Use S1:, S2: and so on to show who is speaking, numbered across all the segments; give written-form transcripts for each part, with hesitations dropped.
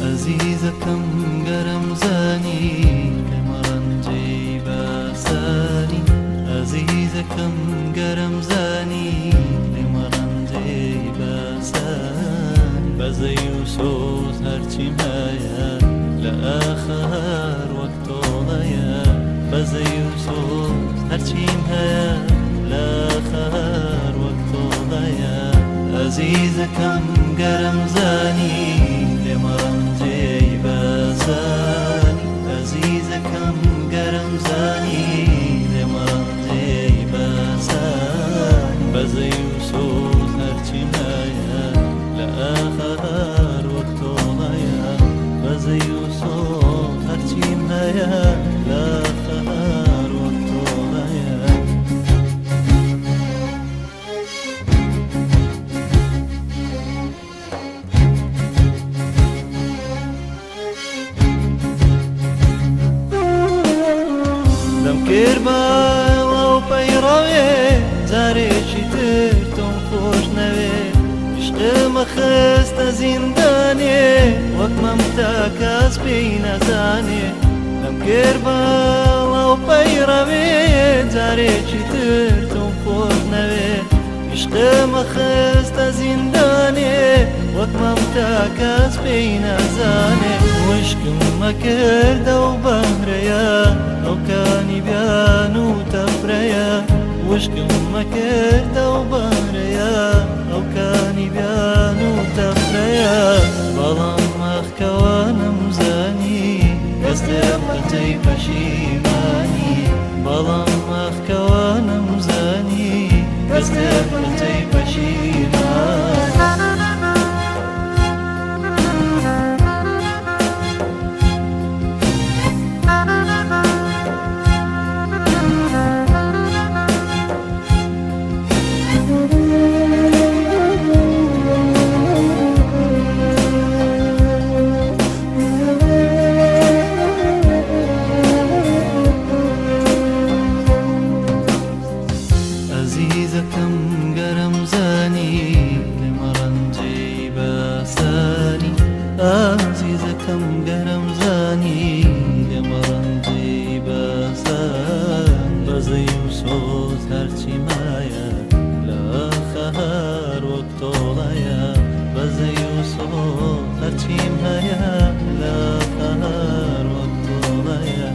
S1: ئەزیزەکەم گەرم زانی لێمەڕەنجەی باسانی، ئەزیزەکەم گەرم زانی لێمەڕەنجەی باسانی. بەزەی و سۆز هەرچیم هەیە لە ئاخار وەک تۆڵەیە، بەزەی و سۆز هەرچیم هەیە لە ئاخار وەک تۆڵەیە. ئەزیزەکەم گەرم زانی لێمەڕەنجەی باسانی، ئەزیزەکەم گەرم زانی لێمەڕەنجەی باسانی. بەزەی و سۆز هەرچیم هەیە لە ئاخار وەک تۆڵەیە، بەزەی و سۆز هەرچیم هەیە لە ئاخار وەک تۆڵەیە. دەم کرد بە ئەو پەیڕەوێ جارێکی تر تۆم خۆش نەوێ، عشقمە خستە زیندانێ وەک مەمتا کەس پێی نەزانێ. دەم کرد بە ئەو پەیڕەوێ جارێکی تر تۆم خۆش نەوێ، عشقمە خستە زیندانێ وەک مەمتا کەس پێی نەزانێ. وشکم مەکردە و بەهرەیە ئەو کانی بیان و تەفرەیە، وشکم مەکردە و بەهرەیە ئەو کانی بیان و تەفرەیە. بەڵام مەخکەوە نەمزانی دەستم پەنجەی پەشیمانی، بەڵام مەخکەوە نەمزانی دەستم پەنجەی پەشیمانی. ئەزیزەکەم گەرم زانی لێمەڕەنجەی باسانی، ئازیزەکەم گەرم زانی لێمەڕەنجەی باسانی. بەزەی و سۆز هەرچی مایە لە خەهار وەک تۆڵەیە، بەزەی و سۆز هەرچیم هەیە لە خەهار وەک تۆڵەیە.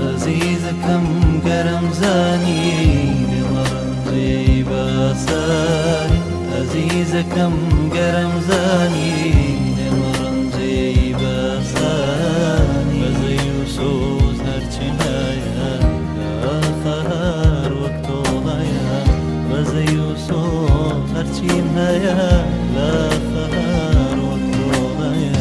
S1: ئەزیزەکەم گەرم زانی لێمەڕەنجەی باسانی، ئەزیزەکەم گەرم زانی لێمەڕەنجەی باسانی. بەزەی و سۆز هەرچیم هەیە لە خەهار وەک تۆڵەیە، بەزەی و سۆز هەرچیم هەیە لە خەهار وەک تۆڵەیە.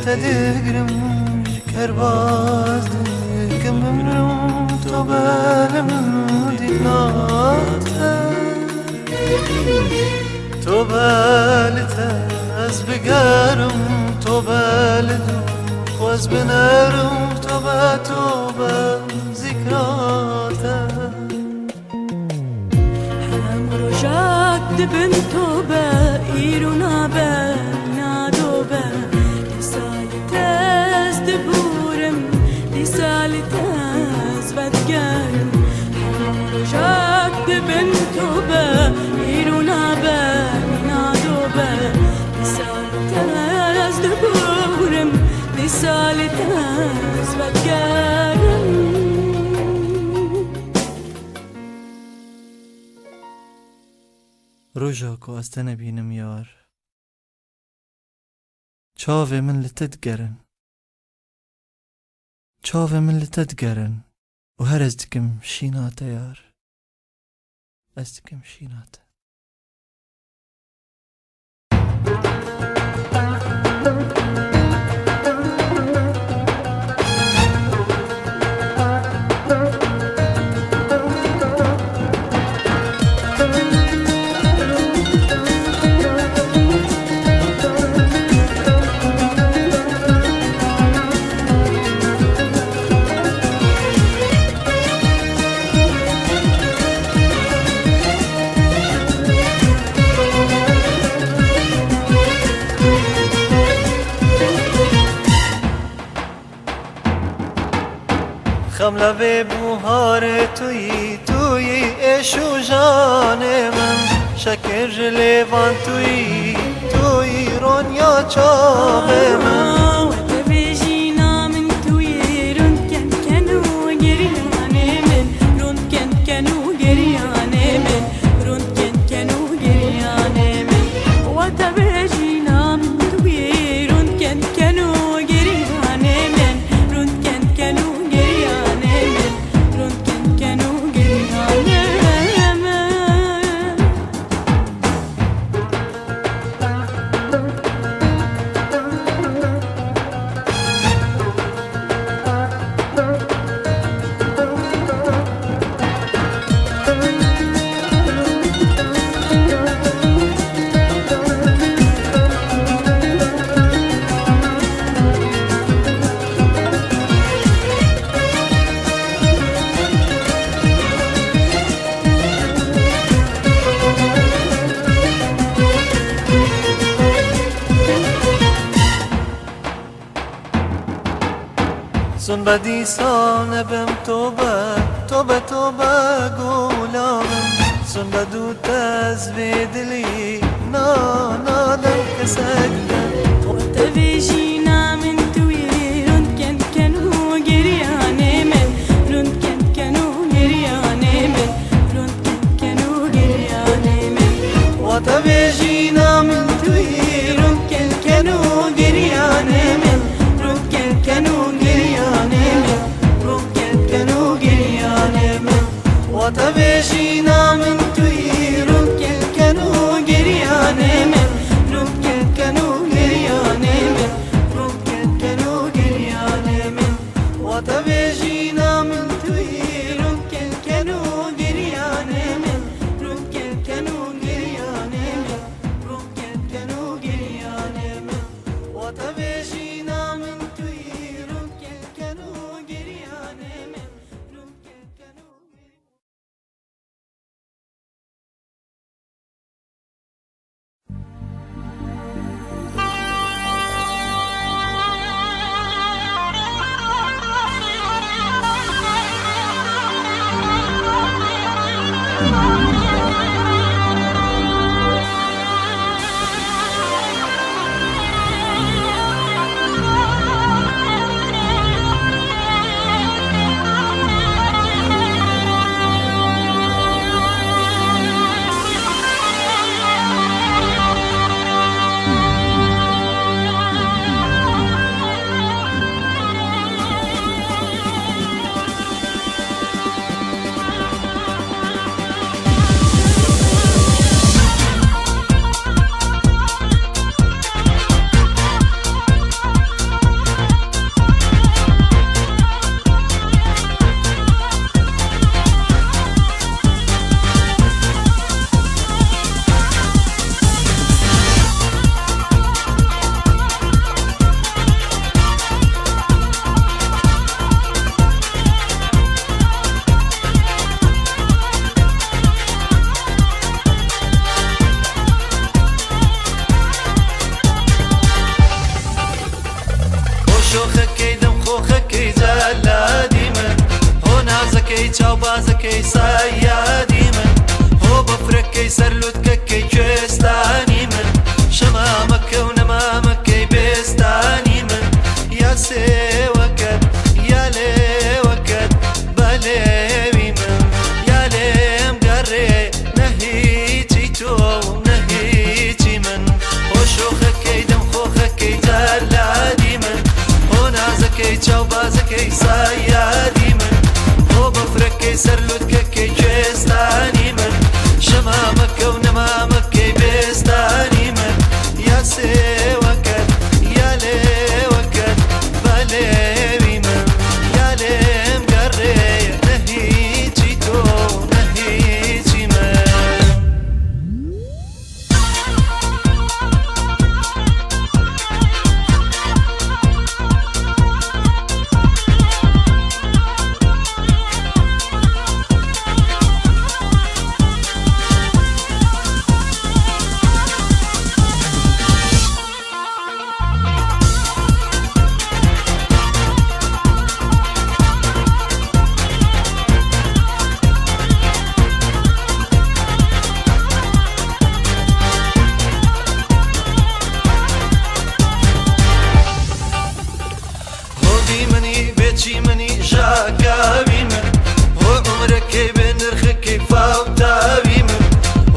S1: te digirim Kerbaz dikim bimirim Tobe lemin dîtnate Tobe li te ez bigerim Tobe li dû xwe ez binerim Tobe tobe zikrate.
S2: Hemû rojak dibin tobe, îro nabe nadobe. Dîsa li tez diburim, dîsa li tez vedigerim. Hemû rojak dibin tobe, îro nabe nadobe. Dîsa li tez diburim, dîsa li tez vedigerim.
S1: Roja ku ez te nebînim yar. Çavê min li te digerin. Çavê min li te digerin û her ez dikim şîna te yar. Ez dikim şîna te. Xemla vê buharê tuyî tuyî êş û janê min Şekir ji lêvan tuyî tuyî ronya çavê min.
S2: وتبيجينا من توي رند كان كانوا جرياني من رند كان كانوا جرياني من رند كان كانوا جرياني من وتبيجينا من توي رند كان كانوا جرياني من رند كان كانوا جرياني من رند كان كانوا جرياني من.
S1: Sun bedîsan ebim tobe tobe tobe gulamim Sun bedû tez vê dilî na nadem kesek de.
S2: وتبيجينا من توي رند كان كانوا جرياني من رند كان كانوا جرياني من رند كان كانوا جرياني من.
S1: وتبيجينا من توي رند كان كانوا جرياني من رند كان كانوا جرياني من رند كان كانوا جرياني من وتبيجينا من توي رند كان كانوا جرياني من رند كان كانوا جرياني من رند كان كانوا جرياني من وتبيجينا من توي رند كان كانوا جرياني من رند كان كانوا جرياني من رند كان كانوا جرياني من وتبيجينا من توي رند كان كانوا جرياني من رند كان كانوا.
S2: Thank you.
S1: نازەکەی چاوبازەکەی سایادی من، هۆ بەفرەکەی سەر لوتکەکەی کوێستانی من، شەمامەکە و نەمامەکەی بێستانی من، یا سێوەکەت یا لێوەکەت بە لێوی من، یا لێم گەڕێ نە هیچی تۆ و نە هیچی من، هۆ شۆخەکەی دەم خۆخەکەی جەلادی من، هۆ نازەکەی چاوبازەکەی سایادی من، هۆ بەفرەکەی سەر لوتکەکەی کوێستانی من، شەمامەکە و نەمامەکەی بێستانی من، یا سێوەکەت یا لێوەکەت بە لێوی من، یا لێم گەڕێ نە هیچی تۆ و نە هیچی من. هۆ دیمەنی بێچی منی ژاکاوی من، هۆ عومرەکەی بێ نرخەکەی فاوتاوی من،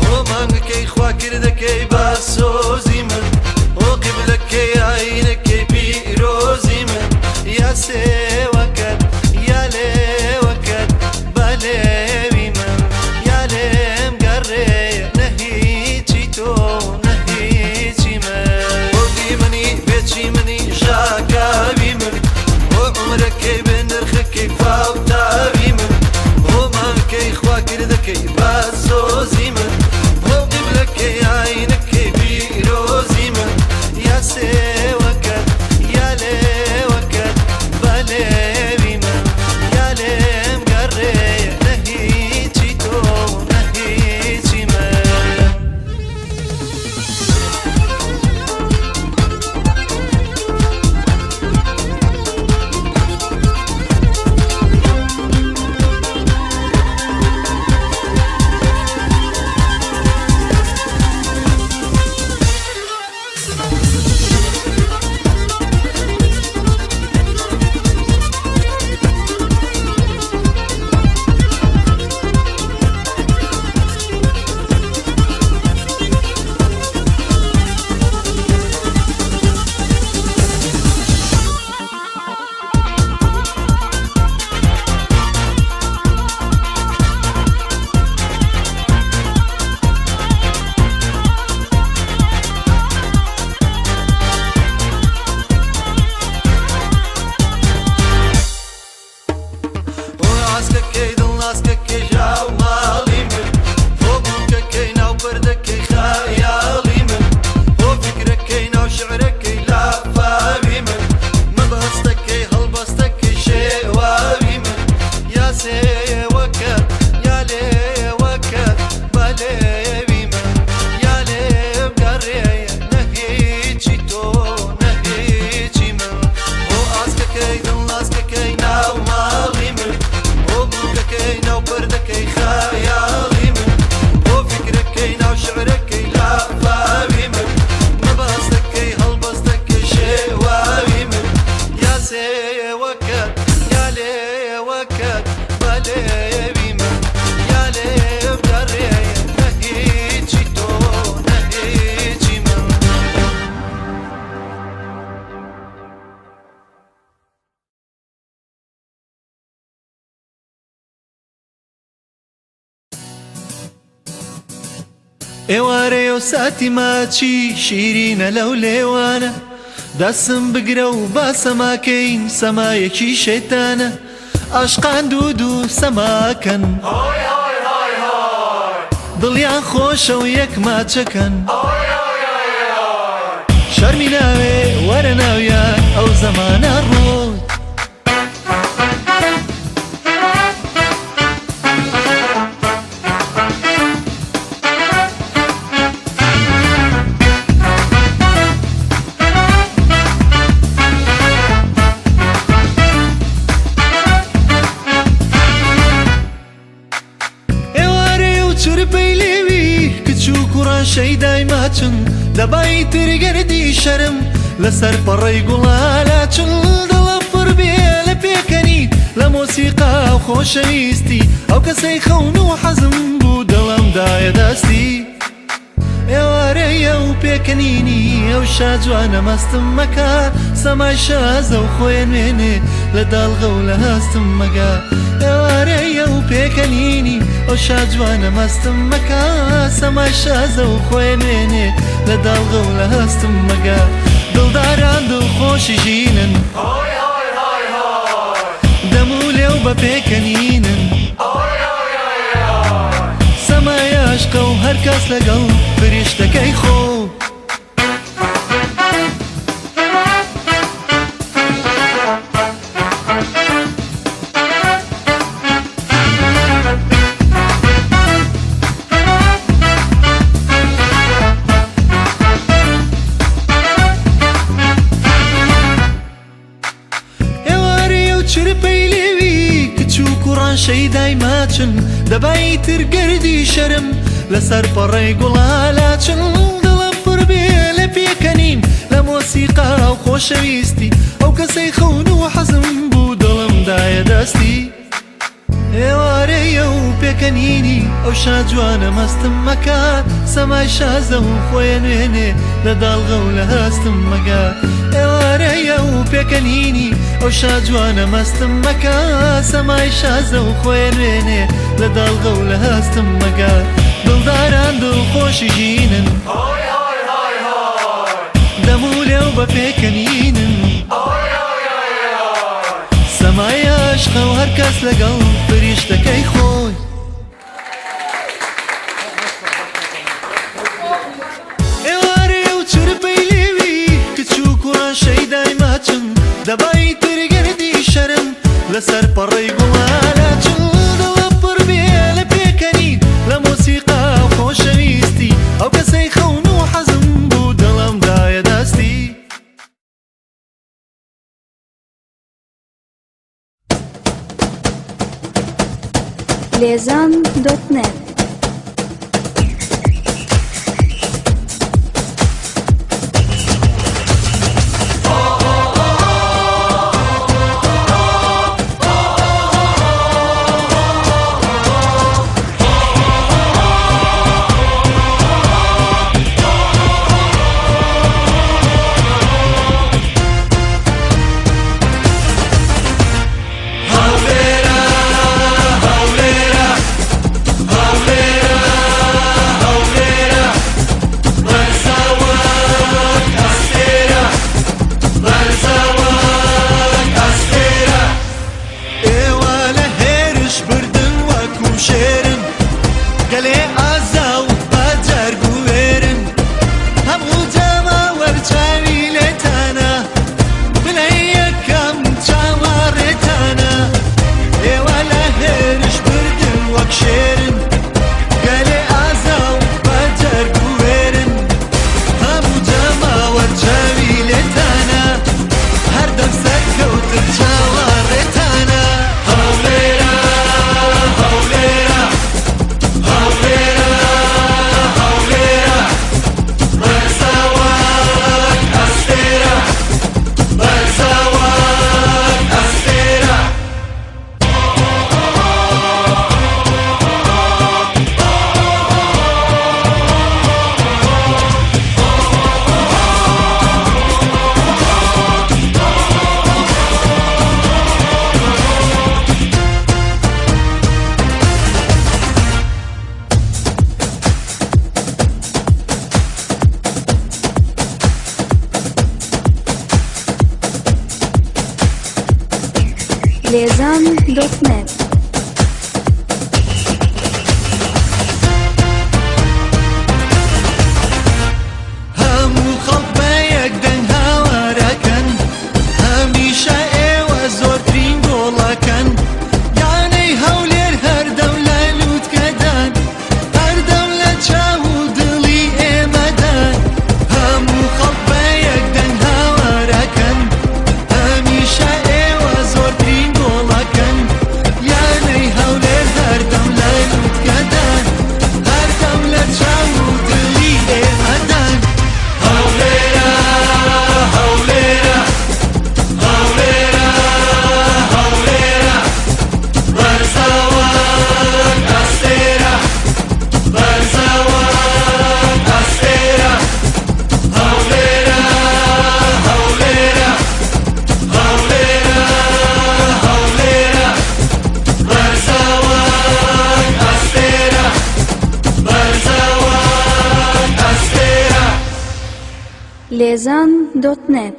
S1: هۆ مانگەکەی خوا کردەکەی با سۆزی من، هۆ قیبلەکەی ئاینەکەی پیرۆزی من، یا سێوەکەت یا لێوەکەت بە لێوی من، یا لێم گەڕێ نە هیچی تۆ نە هیچی من. هۆ دیمەنی بێچی منی ژاکاوی من، هۆ عومرەکەی بێ نرخەکەی فاوتاوی من، هۆ مانگەکەی خوا کردەکەی با سۆزی من، هۆ قیبلەکەی ئاینەکەی پیرۆزی من، یا سێوەکەت یا لێوەکەت بە لێوی من، یا لێم گەڕێ نە هیچی تۆ نە هیچی من. هۆ ئاسکەکەی دڵناسکەکەی ژاو ماڵی من، هۆ بووکەکەی ناو پردەکەی خەیاڵی من، هۆ فیکرەکەی ناو شعرەکەی لافاوی من، مەبەستەکەی هەڵبەستەکەی شێواوی من، یا سێوەکەت یا لێوەکەت بە لێوی من، یا لێم گەڕێ نە هیچی تۆ نە هیچی من. هۆ ئاسکەکەی دڵناسکەکەی ناو ماڵی من، هۆ بووکەکەی ناو پردەکەی خەیاڵی من، هۆ فیکرەکەی ناو شعرەکەی لافاوی من، مەبەستەکەی هەڵبەستەکەی شێواوی من، یا سێوەکەت یا لێوەکەت بە لێوی من، یا لێم گەڕێ نە هیچی تۆ نە هیچی من. ئێوارەیە و ساتی ماچی شیرینە لەو لێوانە، دەسم بگرە و با سەماکەین سەمایەکی شێتانە، ئاشقان دوو دوو سەماکەن، دڵیان خۆشە و یەک ماچەکەن، شەرمی ناوێ وەرە ناویان ئەو زەمانە ڕۆی. لاچن، دەبای تر گەردی شەرم لەسەر پەڕەی گوڵا لاچن. دڵم پڕ بێ لە پێکەنین، لە مۆسیقا و خۆشەویستی، ئەو کەسەی خەون و حەزم بوو دڵم دایە دەستی. ئێوارەیە و پێکەنینی ئەو شاجوانە مەستم مەکە، سەمای شازە و خۆی نوێنێ لە داڵغە و لە هەستم مەگە. ئێوارەیە و پێکەنینی ئەو شاجوانە مەستم مەکە، سەمای شازە و خۆی نوێنێ لە داڵغە و لە هەستم مەگە. دڵداران دڵخۆشی ژینن، دەم و لێو بە پێکەنینن، سەمای عشقە و هەر کەس لەگەڵ فریشتەکەی خۆ. ئێوارەیە و چرپەی لێوی کچ و کوڕان شەیدای ماچن، دەبای تر گەردی شەرم لەسەر پەڕەی گوڵا لاچن. دڵم پڕ بێ لە پێکەنین، لە مۆسیقا و خۆشەویستی، ئەو کەسەی خەون و حەزم بوو دڵم دایە دەستی. ئێوارەیە و پێکەنینی ئەو شاجوانە مەستم مەکە، سەمای شازە و خۆی نوێنێ لە داڵغە و لە هەستم مەگە. ئێوارەیە و پێکەنینی ئەو شاجوانە مەستم مەکە، سەمای شازە و خۆی نوێنێ لە داڵغە و لە هەستم مەگە. دڵداران دڵخۆشی ژینن، دەم و لێو بە پێکەنینن، سەمای عشقە و هەر کەس لەگەڵ فریشتەکەی خۆی. ئێوارێ و چرپەی لێوی کچ و کوڕان شەیدای ماچن، دەبای تر گەردی شەرم لەسەر پەڕەی گوڵا لاچن. دڵم پڕ بێ لە پێکەنین، لە مۆسیقا و خۆشەویستی، ئەو کەسەی خەون و حەزم بوو دڵم دایە دەستی.
S3: لێزان dot net.
S1: ئێوە لە هێرش بردن وەکو شێرن، گەلێ ئازا و بەجەرگ و وێرن، هەموو جەماوەر چاوی لێتانە، بلەی یەکەم چاوەڕێتانە. ئێوە لە هێرش بردن وەک شێرن، گەلێ ئازا و بەجەرگ و وێرن، هەموو جەماوەر چاوی لێتانە، هەردەم سەرکەوتن چاوەڕێتانە. هەولێرە هەولێرە هەولێرە هەولێرە، بەرزاوەک ئەستێرە، بەرزاوەک ئەستێرە.
S3: لێزان dot net.
S1: هەموو خەڵک بە یەک دەنگ هاوارەکەن، هەمیشە ئێوە زۆرترین گۆڵەکەن، یانەی هەولێر هەردەم لە لووتکەدان، هەردەم لە چاو و دڵی ئێمەدان. هەموو خەڵک بە یەک دەنگ هاوارەکەن، هەمیشە ئێوە زۆرترین گۆڵەکەن.
S3: لێزان dot net.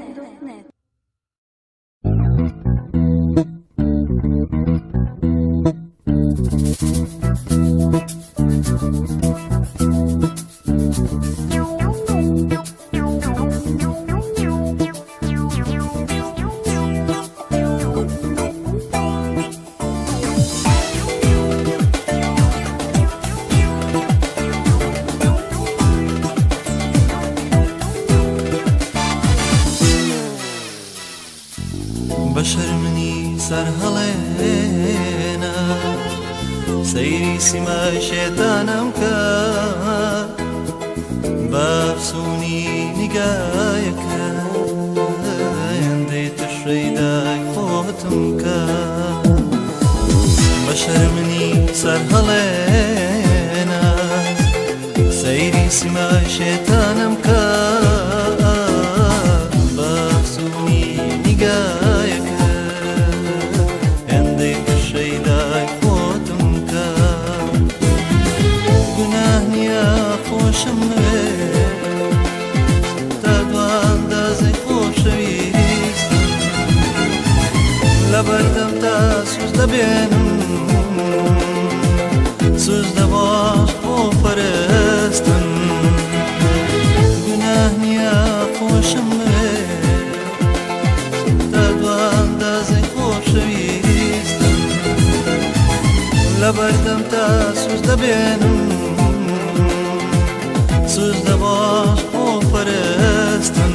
S1: بە شەرمنی سەر هەڵێنە سەیری سیمای شێتانم کە بە فسوونی نیگایەکە هێندەی تر شەیدای خۆتم کە بە شەرمنی سەر هەڵێنە سەیری سیمای شێتانم کە بە فسوونی نیگایەکە هێندەی تر شەیدای خۆتم کە گوناه نییە خۆشم بوێ تا دوان دازەی خۆشەویستم لەبەردەم تا سوز دەبێنم سوز دەباش بۆ پەرستن گوناه نییە خۆشم بوێ تا دوان دازەی خۆشەویستم لەبەردەم تا سوز دەبێنم سوز دەباش بۆ پەرستن.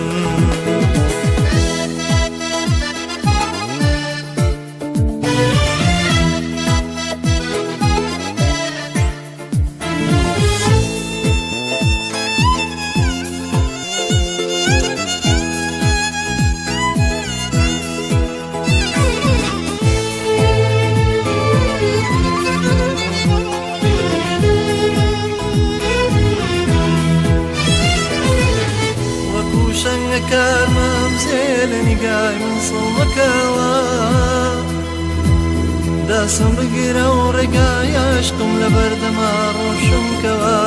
S1: وەکو شەنگە کارمام زێ لە نیگای من سڵمەکەوە دەسم بگرە و ڕێگای عشقم لە بەردەما ڕۆشنکەوە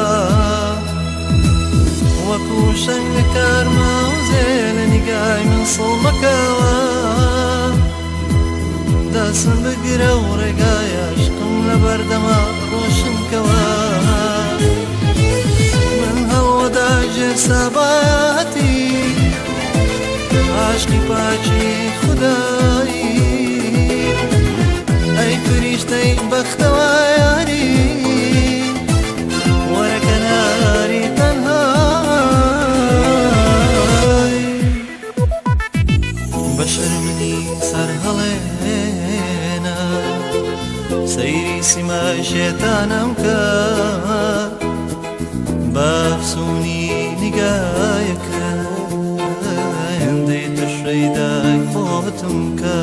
S1: وەکو شەنگە کارمام زێ لە نیگای من سڵمەکەوە دەسم بگرە و ڕێگای عشقم لە بەردەما ڕۆشنکەوە من هەڵوەدا ژێر ساباتی عاشقی پاکی خودایی ئەی فریشتەی بەختەواری وەرە کەناری تەنهایی بە شەرمنی سەر هەڵێنە سەیری سیمای شێتانم کە بە فسوونی نیگایەکە هێندەی تر شەیدای خۆتم کە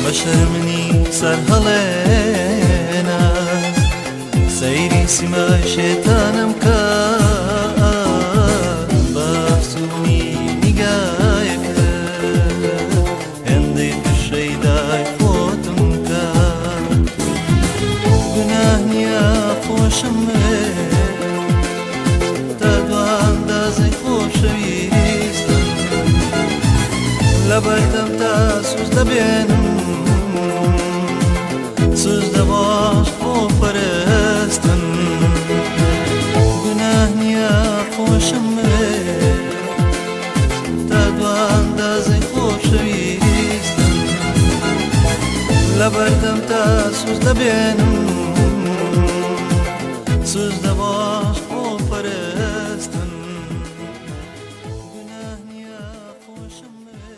S1: بە شەرمنی سەر هەڵێنە سەیری سیمای شێتانم کە بە فسوونی نیگایەکە هێندەی تر شەیدای خۆتم کە گوناه نییە خۆشم بوێ تا دوان دازەی خۆشەویستم لەبەردەم تا سوز دەبێنم سوز دەباش بۆ پەرستن گوناه نییە خۆشم بوێ تا دوان دازەی خۆشەویستم لەبەردەم تا سوز دەبێنم سوز دەباش بۆ پەرستن گوناه نییە خۆشم بوێ.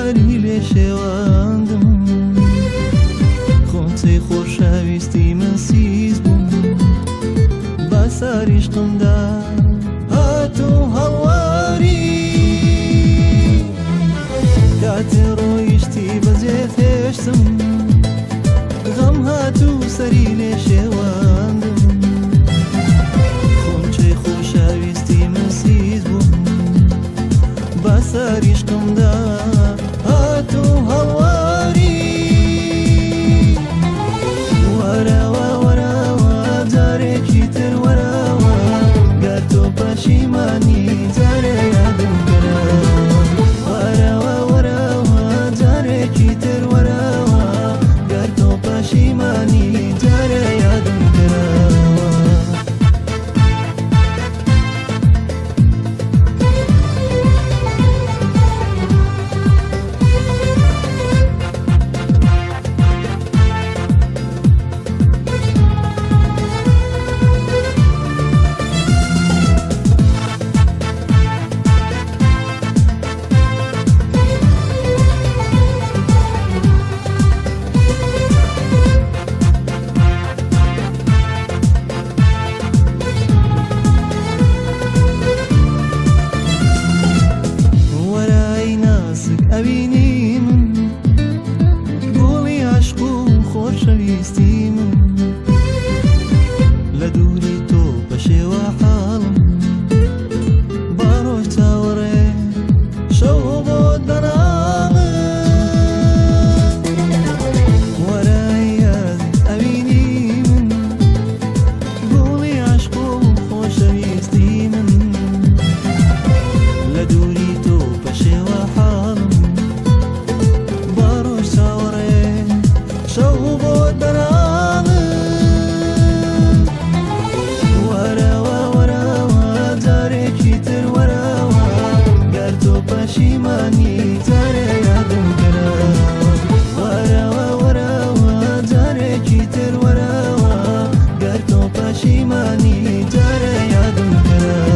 S1: سەری لێ شێواندم. خۆنچەی خۆشەویستی من سیس بوو، بە سەریشقمدا هات و هەڵواری. کاتێ ڕۆیشتی بەجێت هێشتم، غەم هات و سەری لێ شێواندم. خۆنچەی خۆشەویستی من سیس بوو، بە سەریشقمدا هات و هەڵواری. وەرەوە وەرەوە جارێکی تر وەرەوە، گەر تۆ پەشیمانی جارێ یادم کەرەوە. وەرەوە وەرەوە جارێکی تر وەرەوە، گەر تۆ پەشیمانی جارێ یادم کەرەوە. وەرای ناسک ئەوینی من، گوڵی عەشق و خۆشەویستی من، لە دووری تۆ پەشێوە حاڵم، با ڕۆژ چاوەڕێ شەو بۆ دەناڵم. وەرای ئازیز ئەوینی من، گوڵی عەشق و خۆشەویستی من، لە دووری تۆ پەشێوە حاڵم، با ڕۆژ چاوەڕێ شەو بۆ دەناڵم. وەرەوە وەرەوە جارێکی تر وەرەوە، گەر تۆ پەشیمانی جارێ یادم کەرەوە. وەرەوە وەرەوە جارێکی تر وەرەوە، گەر تۆ پەشیمانی جارێ یادم کەرەوە.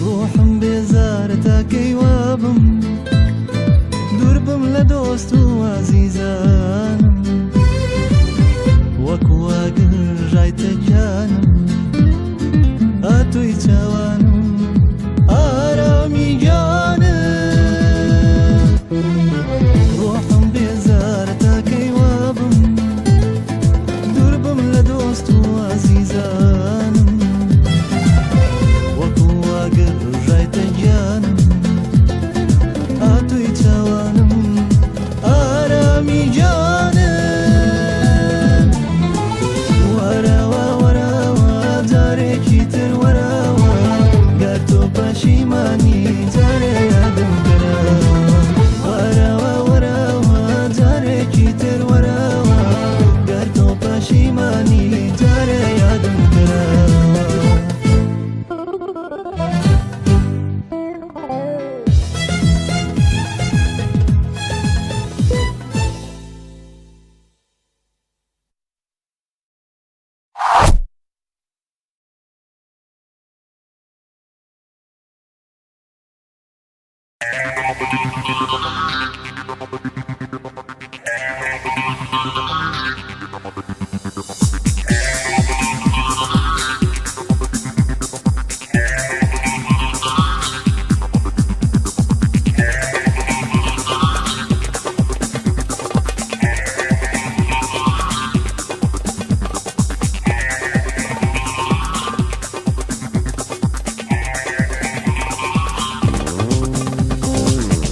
S1: ڕۆحم بێزارە تاکەی وابم، دوور بم لە دۆست و ئازیزانم، وەکو ئاگر ژایتە گیانم، ئاتۆی چاوانم ئارامی گیانم. ڕۆحم بێزارە تاکەی وابم، دوور بم لە دۆست و ئازیزانم، وەکو ئاگر ژایتە گیانم، ئاتۆی چاوانم ئارامی گیانم. وەرەوە وەرەوە جارێکی تر وەرەوە، گەر تۆ پەشیمانی جارێ یادم کەرەوە. وەرەوە وەرەوە جارێکی تر وەرەوە، گەر تۆ پەشیمانی جارێ یادم کەرەوە.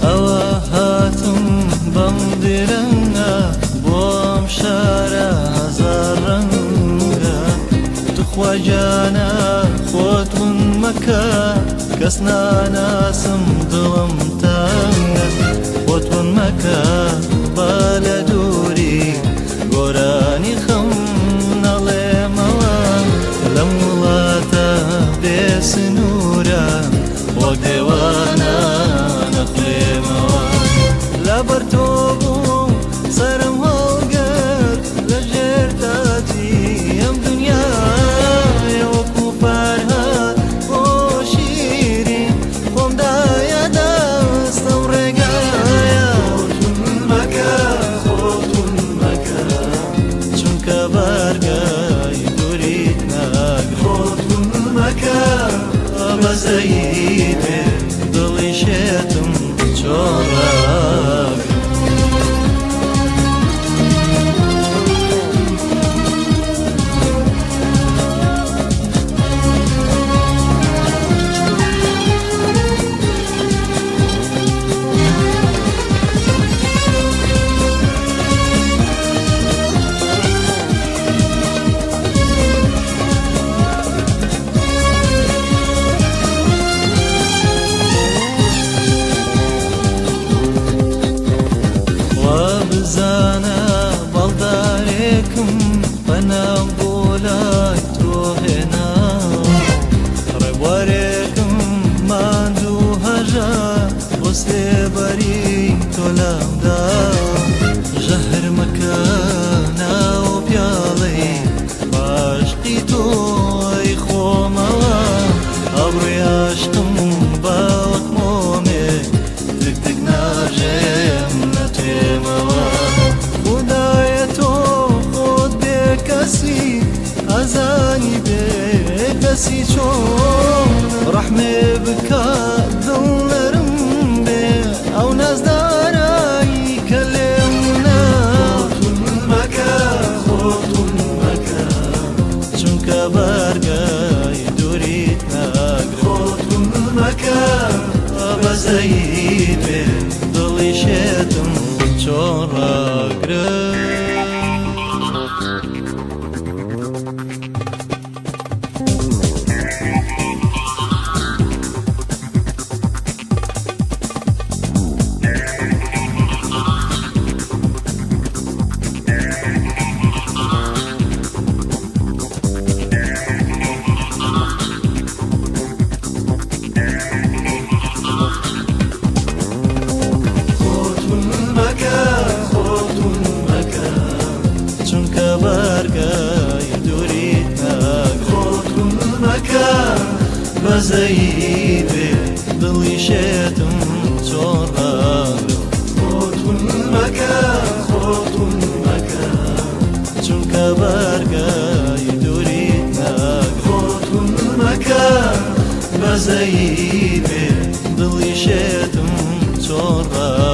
S1: ئەوە هاتم بەم درەنگە بۆم شارە هەزار ڕەنگە، توخوا گیانە خۆت ون مەکە، کەس ناناسم دڵم تەنگە. خۆت ون مەکە با لە دووری گۆرانی خەم نەڵێمەوە. لەم وڵاتە بێ سنوورە وەک دێوانە نەخولێمەوە. لەبەر تۆ بووم سەرم هەڵگرت لە ژێر تاجی ئەم دنیایە. وەکو فەرهاد بۆ شیرین خۆم دایە دەستم ڕێگایە. خۆت ون مەکە، خۆت ون مەکە، چونکە بارگای دووریت ناگرم. خۆت ون مەکە، بەزەیی بێ دڵی شێتم چۆن ڕاگرم. وا بزانە باڵدارێکم پەنام بۆ لای تۆ هێنا، ڕێبوارێکم ماندوو هەژار بۆ سێبەری تۆ لامدا. ژەهر مەکە ناو پیاڵەی عاشقی تۆی خۆمەوە. ئابڕووی عاشقم باوەک مۆمێ تک تک ناژێم نەتوێمەوە. خودایە تۆ خۆت بێکەسی ئەزانی بێکەسی چۆن. ڕەحمێ بکە دڵ نەرم بێ ئەو نازدارای کە لێم نا. خۆت ون مەکە، خۆت ون مەکە، چونکە بارگای دووریت ناگرم. خۆت ون مەکە، بەزەیی بێ دڵی شێتم چۆن ڕاگرم. خۆت ون مەکە، خۆت ون مەکە، چونکە بارگای دووریت ناگرم. خۆت ون مەکە، بەزەیی بێ دڵی شێتم چۆن ڕاگرم. خۆت ون مەکە، خۆت ون مەکە، چونکە بارگای دووریت ناگرم. خۆت ون مەکە، بەزەیی بێ دڵی شێتم چۆن ڕاگرم.